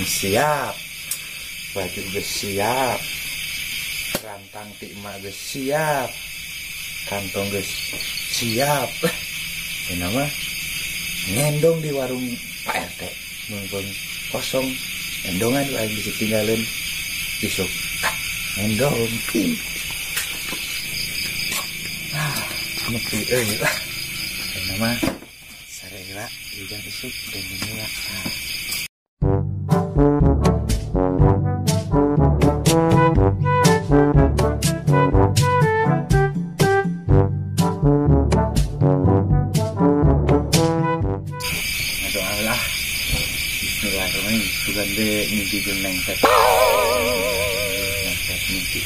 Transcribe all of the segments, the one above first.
siap, baju geus siap, rantang ti emak geus siap, kantong geus siap. Ini mah ngendong di warung Pak RT, mumpung kosong, endongan aing bisa tinggalin isuk. Endong. Ah, nepi euy lah. Ini mah sarela hujan isuk dan dunia. Ngadoa lah. Bismillahirrahmanirrahim. Sugan de mimpi jeung nengset. Nengset mimpi.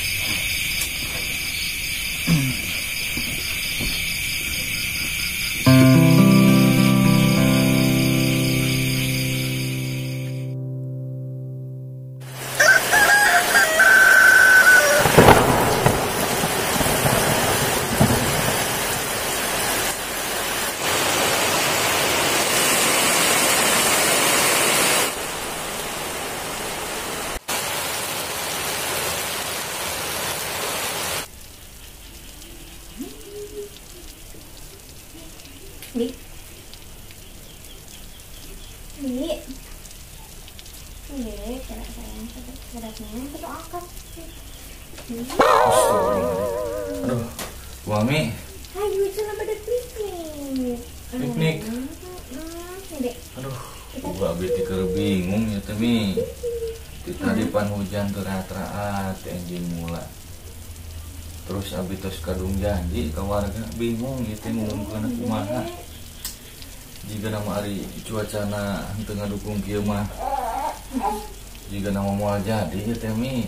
Bi, Bi, Bi, kira sayang beratnya satu angkat. Aduh, Bu Ami. Ayo, jangan pada piknik. Piknik. Aduh, gua abis keur bingung ya teh Mi. Tadi pan hujan teraat-raat enjing mula. Terus abi tos kadung janji ke warga bingung ieu teh ngumumkeun kumaha. Jika nama ari cuacana henteu ngadukung kieu mah. Jika nama moal jadi ieu teh Mi.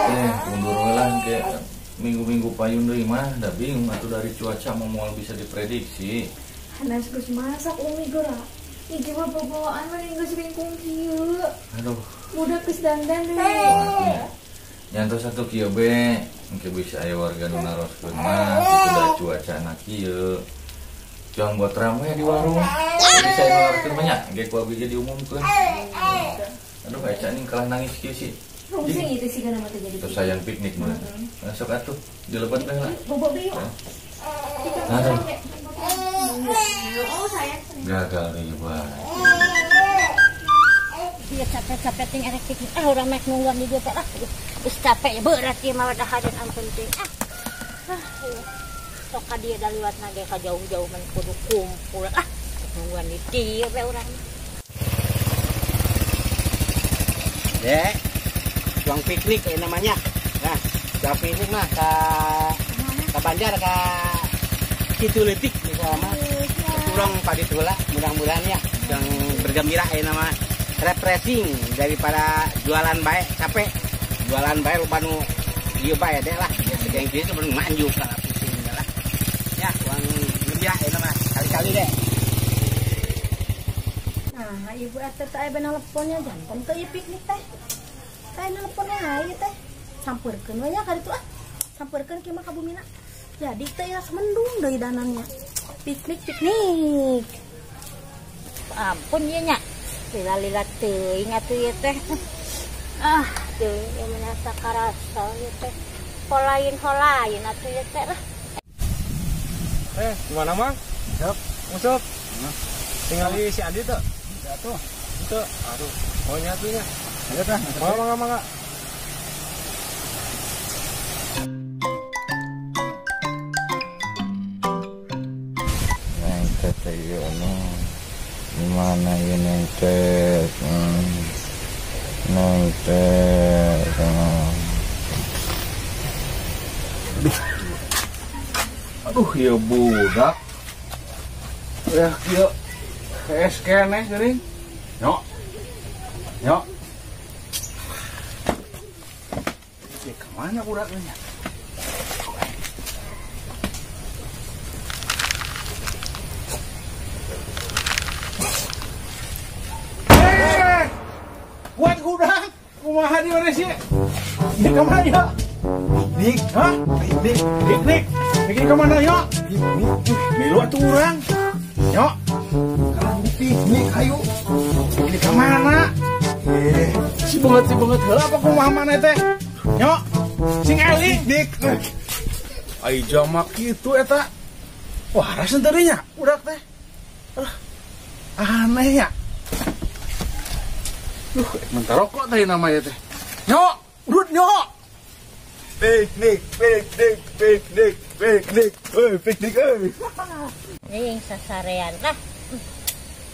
Teh mundur we lah ke minggu-minggu payun deui mah da bingung atuh dari cuaca mah moal bisa diprediksi. Hanas geus masak umi geura. Iki mah bawaan mah geus ringkung kieu. Aduh. Budak geus dandan deui. Nyantos satu kieu be, engke bisa aya warga nu naroskeun mah kitu da cuacana kieu. Cuang buat rame di warung. Bisa aya naroskeun mah nya, engke ku abi ge diumumkeun. Aduh, eca ning kalah nangis kieu sih. Rungsing itu sih kana mah teh jadi. Terus sayang piknik mah. Sok atuh dilebat teh lah. Bobo deui. Aduh. Oh, sayang. Gagal deui bae. Dia capek-capek ting erek piknik. Ah, urang mek nungguan di dieu teh. Ah, geus capek ya berat ieu mah dahareun ampun ting. Ah. Ah, sok ka dieu da liwatna ge ka jauh-jauh men kudu kumpul. Ah, nungguan di dieu we urang. Dek, uang piknik ya namanya. Nah, uang piknik mah ke Banjar ke Situ Leutik misalnya mah. Kurang padi tula, mudah-mudahan ya yang bergembira ya nama refreshing daripada jualan baik capek. Jualan baik lupa nu ieu bae deh lah. Ya segeng kieu sebenarnya manjuk lah pusing lah. Ya, uang gembira ya nama kali-kali deh. Nah, ibu eta teh aya nelponnya jantan teh ieu piknik teh. Teh nelpon wae teh. Sampeurkeun we nya ka ditu ah. Sampeurkeun kieu mah ka bumina. Jadi teh ya mendung deui danannya. Piknik piknik. Ampun ieu nya. Lila-lila teuing atuh ieu teh. Ah, teuing ieu mah sakarasa ieu teh. Holain-holain atuh ieu teh lah. Gimana Mang? Siap. Masuk. Tinggal si Adi tuh. Jatuh. Itu. Aduh, mau nyatunya. Ayo dah. Mangga mangga. Neng teh ieu nu. Di mana ieu neng teh? Neng teh. Aduh, ieu budak. Ya kieu. PS keneh geuning. Nyok. Nyok. Ya kemana budaknya? Kuat hudang. Kumaha di mana sih? Di kemana ya? Piknik, hah? Piknik, piknik. Piknik kemana ya? Piknik. Milu atuh urang. Nyok. Piknik hayu. Ini ke mana? Si banget heula apa kumaha maneh teh? Nyok, sing eling dik. Ai jamak kitu eta. Wah, rasa tadinya udah teh. Aneh ya. Duh, mentah rokok tadi namanya teh. Nyok, udut nyok. Piknik, piknik, piknik, piknik, oi, piknik, oi. Nih sasarean lah.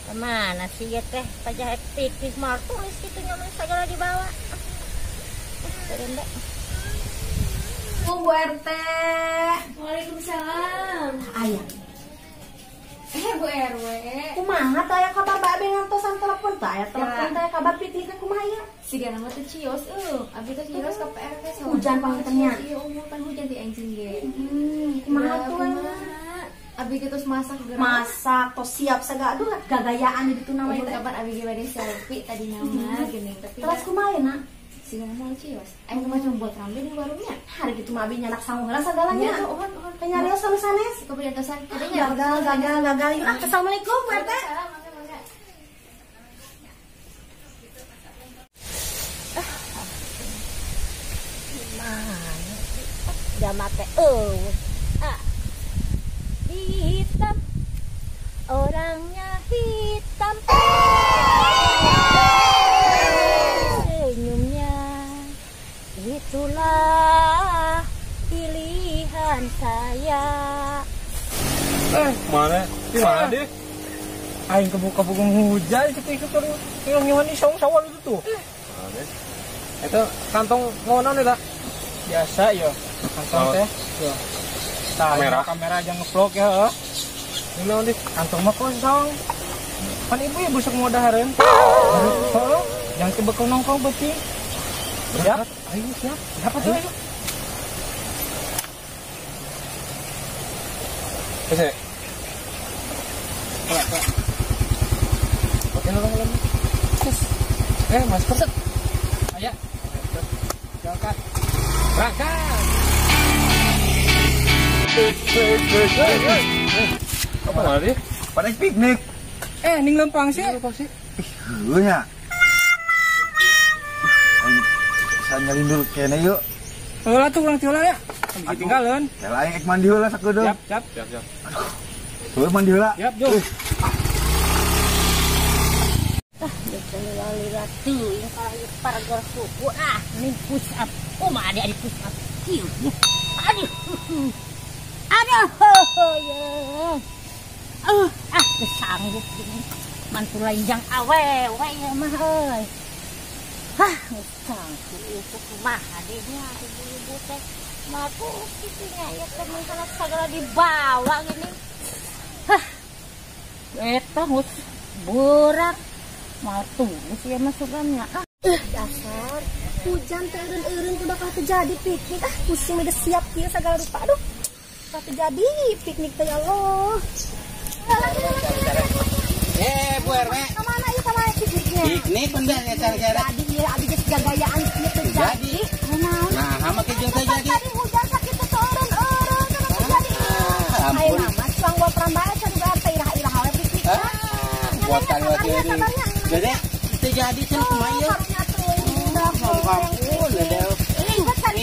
Kemana sih ya teh? Pajak piknik mal tulis gitu nyaman segala dibawa. Turun deh. Bu RT. Waalaikumsalam. Ayah. Bu RW. Kumaha teh aya kabar babe ngantosan telepon teh aya telepon teh kabar piknik kumaha ieu? Siga nama teh cios eueuh. Abi teh cios ka PRT sama. Hujan pangintennya. Iya, umur kan hujan di enjing ge. Kumaha tuh Abi ge terus masak geura. Masak tos siap segala aduh gagayaan di ditu nama teh. Kapan abi ge bade selfie tadi nama geuning tapi terus kumaha na? Siga nama cios. Aing mah cuma buat rambe di warungnya. Hari gitu mah abi nyanak sangu heula sagalanya. Iya, uhun. Penyarios anu sanes. Kepriantosan. Gagal gagal. Assalamualaikum Bu RT. Mana sih? Jama teh eueuh. Ah. Hitam. Orangnya hitam. Senyumnya itulah pilihan saya. Mana? Di mana deh? Aing kebuka-buka hujan ketika itu ngiwan isong sawal itu tuh. Mana? Itu kantong ngono nih lah. Biasa ya, kantong teh. Ya. Kamera, kamera aja ngevlog ya. Ini naon deh, kantong mah kosong. Kan ibu ya busuk mau dahareun. Heeh, jangan kebekal nongkrong beuting. Siap? Ayo siap. Siapa tuh? Ayo. Oke. Pak. Pakai nolong lagi. Masker. Ayo. Berangkat. Berangkat. Apa lagi? Pada piknik. Ning lempang sih. Ih, heueuh nya. Saya nyelindur kene yuk. Heula tuh urang tiula ya. Tinggalin. Ya lain ek mandi heula sakedeung. Siap. Aduh. Heueuh mandi heula. Siap, jom. Ah, lila teuing kalau ieu pargor suku ah, ning push up. Kumaha adi push up. Kieu. Aduh. Aduh, ya. Ah, sanggup gini. Mantu lain jang awewe ya mah euy. Hah, sanggup itu kumaha deh nya ibu-ibu teh. Matu kitu nya ya teh mun kana sagala dibawa gini. Hah. Eta geus berat. Matu geus ieu mah sugannya. Ah, dasar hujan teh eureun-eureun tuh bakal terjadi piknik. Ah, pusing udah siap kieu sagala rupa. Aduh. Bakal terjadi piknik teh ya Allah. Bu RW. Kemana ieu kemana pikniknya? Piknik bener ya cara-cara. Jadi ieu abi geus gagayaan kieu teh jadi. Nah, hama ke jeung teh jadi. Tadi hujan sakitu teh eureun-eureun kana terjadi. Ampun. Ayeuna mah cuang buat perambahan can Bu RT irah-irah we piknik. Buatan we ini. Jadi teh jadi cenah kumaha ieu? Ampun, deh. Ini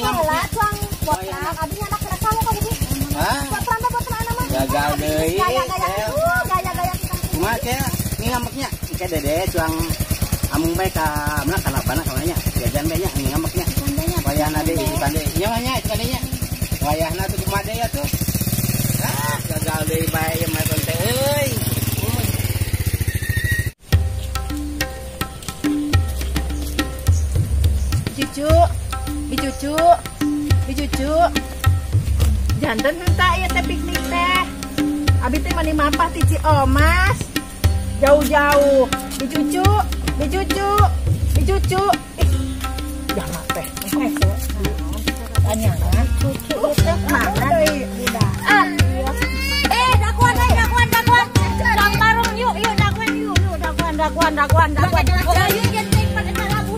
heula cuang buat perang abi nyandak kena sangu ka bumi. Buat perambah buat perang mah. Gagal deui. Gaya-gaya gaya-gaya kita. Kumaha teh ini ngambeknya? Engke dede cuang amung bae ka mana kalapana kawannya. Jajan bae nya ngambeknya. Wayahna deui isukan deui. Nya mah nya isukan deui nya. Wayahna tuh kumaha deui atuh. Ah, gagal deui bae ieu mah teh euy. Cucu, bicucu, bicucu. Janten henteu ieu teh piknik teh. Abi teh mani mapah ti Ciomas. Jauh-jauh. Bicucu, bicucu, bicucu. Ih, jangan teh. Tanya kan cucu teh mana deui budak. Ah. Dakuan deui, dakuan, dakuan. Dang bareng yuk, yuk dakuan yuk, yuk dakuan, dakuan, dakuan, dakuan. Yuk jenting pada lagu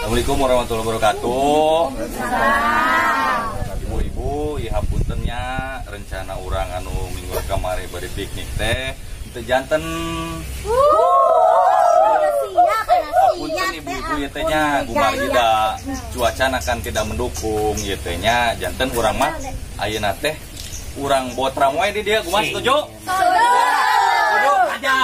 Assalamualaikum warahmatullahi wabarakatuh. Ibu-ibu, ya hapuntennya rencana urang anu minggu kamari bari piknik teh teu janten. Punten ibu-ibu ieu teh nya gumargi da cuaca akan tidak mendukung ieu teh nya janten urang mah ayeuna teh urang botram wae di dieu kumaha setuju? Setuju aja.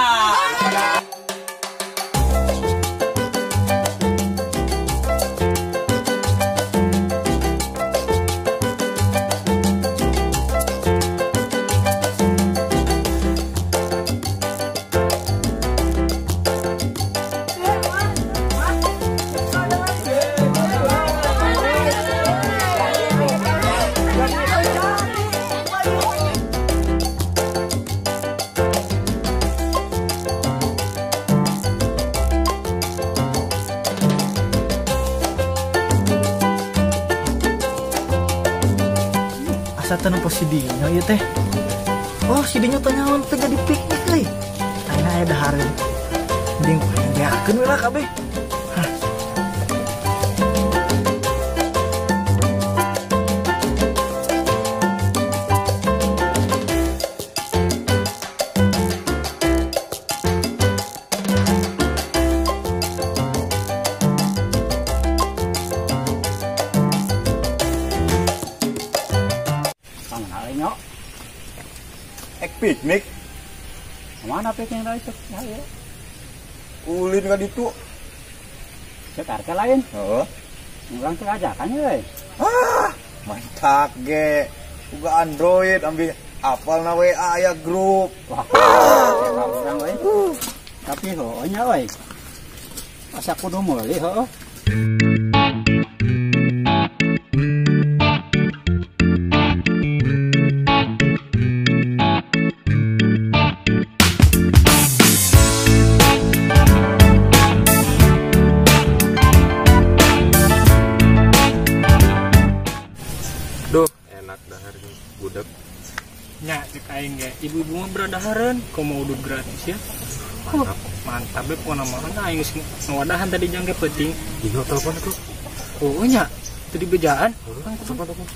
Asa teu nempo si Dinyo ieu teh. Oh, si Dinyo teh nyaon teh jadi piknik euy. Ayeuna aya dahareun. Mending beakeun we lah kabeh. Hah. Piknik mana piknik lain cek ya ulin ka ditu cek harga lain heeh urang teh ajakan euy ah mantap ge uga Android ambil apal na WA aya grup wah urang euy tapi heuh nya euy asa kudu meuli heuh. Duh, enak dahar budak. Nya cek aing ge, ibu-ibu mah beradahareun, komo udud gratis ya. Mantap, mantap we pokona mah aing geus ngawadahan tadi jangke peuting. Dino telepon tuh. Oh nya, tadi bejaan. Telepon telepon.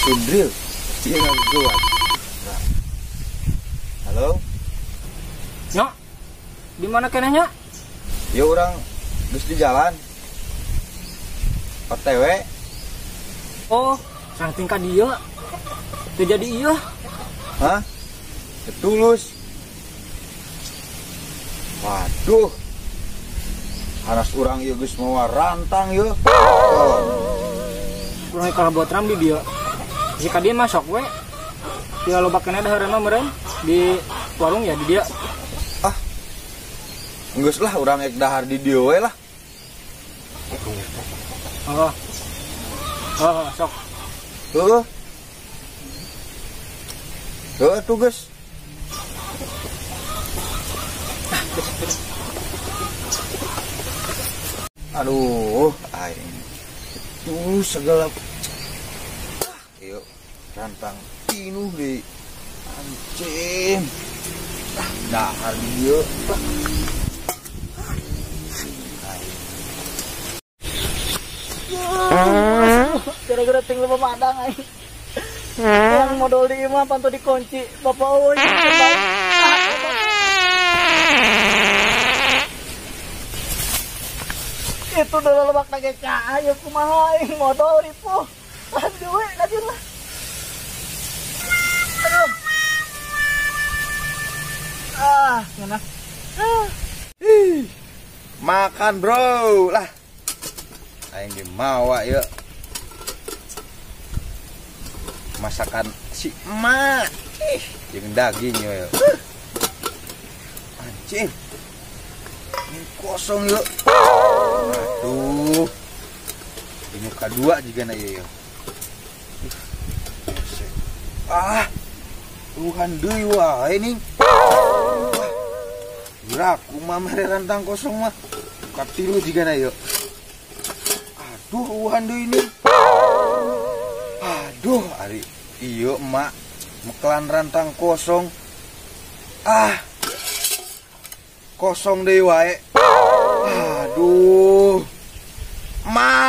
Sundril, dia nggak kuat. Halo? Nyok, di mana kenanya? Ya orang terus di jalan. OTW. Oh, sang tingkah dia. Terjadi iya. Hah? Ketulus. Waduh. Haras orang ieu geus mawa rantang ieu. Urang kalau buat ram di dia. Jika dia masuk we. Ya loba keneh dahareun mah meureun di warung ya di dia. Ah. Geus lah urang ek dahar di dieu we lah. Oh. Oh, sok. Heeh. Heeh tuh geus. Aduh, aing. Itu segala yuk rantang pinuh di anjing. Ah, dahar dieu. Gara-gara ting lupa madang aing. Yang modal di imah pantu dikunci, bapak euy. Itu dulu lebak nage cahaya kumaha aing modal ripuh. Lanjut we, lanjut lah. Aduh. Ah, enak. Ah. Ih. Makan, bro. Lah. Aing ge mawa yeuh. Masakan si emak. Ih, jeung daging yeuh. Anjing. Ini kosong yeuh. Aduh. Ini kedua juga na ieu. Ah. Tuhan deui wae ning. Gerak kumaha mere rantang kosong mah. Katilu jiga na ieu. Aduh, uhan deui ning. Aduh, ari ieu emak mekelan rantang kosong. Ah. Kosong deui wae. Aduh. Ma.